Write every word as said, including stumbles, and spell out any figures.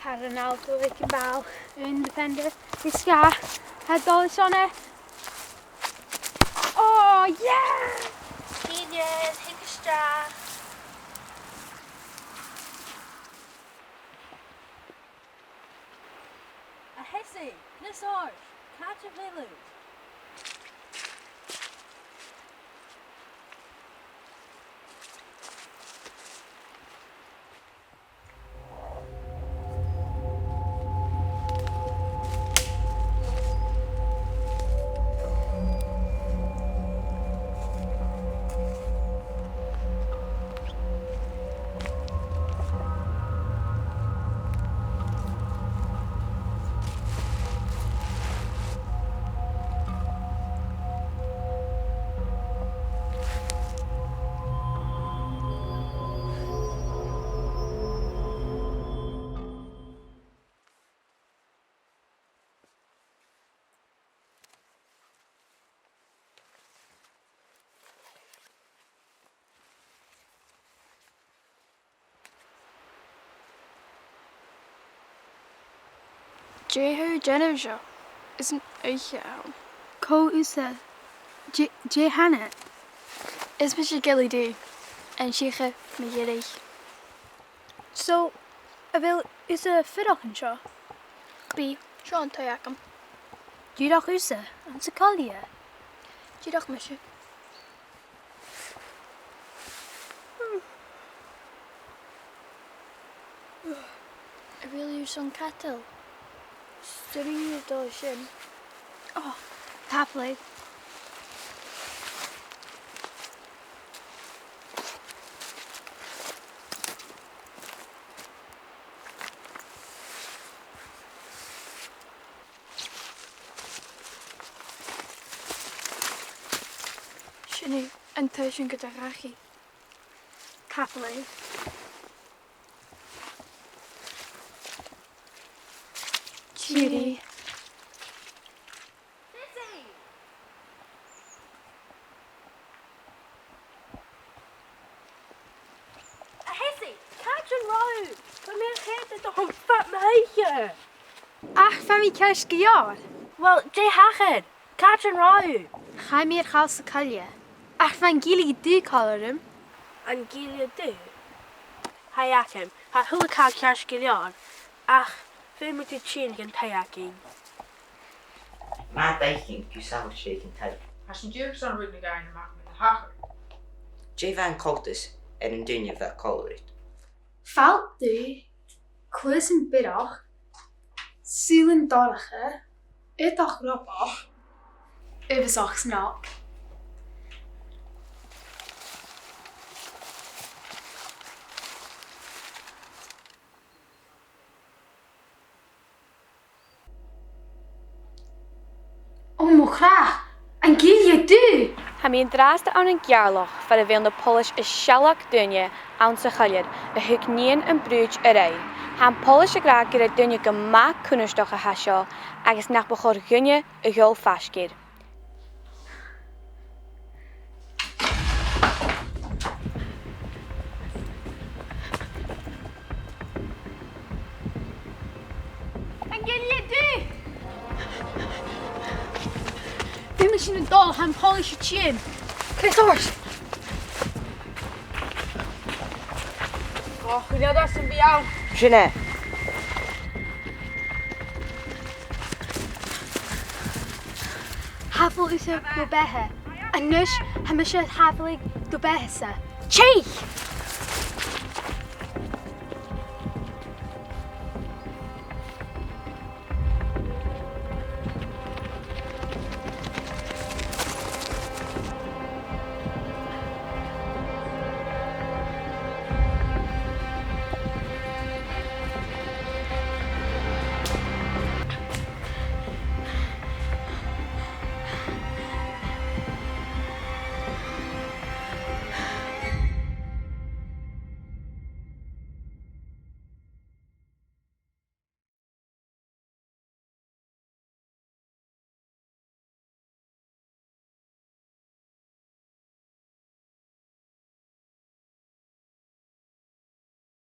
Tha Ronaldo aig a' bhall, aon defender. Is ga, tha dol son e. Oh, yeah! Genius, thig a-steach. A Sheasaidh, Chris Orr, càit a bheil thu? Dè tha thu a' dèanamh seo? Is an oidhche a th' ann. Cò thusa? Dè, dè tha thu a' dèanamh? Is mise Gilly Dubh, an t-each mu dheireadh. So, a bheil thusa a' fuireach an seo? Bidh, seo an taigh agam. Dìreach thusa, anns a' choille? Dìreach mise. A bheil thu airson cadal? 'S urrainn dhut a dhol an sin. Oh, tapadh leibh. Sin e, an taigh sin gu do dhachaigh. Tapadh leibh. Tìoraidh. A Sheasaidh, càit an robh thu? Bha mi a' coimhead orm fad na h-oidhche. Ach bha mi ceart gu leòr. Uill, dè thachair? Càit an robh thu? Chaidh mi air chall sa choille. Ach bha an gille dubh còmhla rium. An gille dubh? Tha e agam. Tha a h-uile càil ceart gu leòr. Ach feumaidh tu tighinn dhan taigh againn. Math fhaicinn gu salach aig an taigh. Tha sinn dìreach airson a bhith a' faighinn a-mach mu na thachair. Dè bha an coltas air an duine a bha còmhla riut? Falt dubh, cluasan biorach, sùilean dorcha, aodach robach, uabhasach snog. Ò mo chreach, an gille dubh! Tha mi an-dràsta ann an Geàrrloch far a bheil na poilis a' sealg daoine anns a' choille a thug nighean am Brùid air aghaidh. Tha am poilis ag ràdh gur e duine gu math cunnartach a tha seo agus nach bu chòir dhuinne a dhol faisg air. An gille dubh! Feumaidh sinn a dhol, tha am poilis a' tighinn. Ceart ort! Ò, chuir e às an bheul. Sin e. Shàbhail thusa do bheatha. A-nis, tha mise a' sàbhaladh do bheatha-sa. Teich!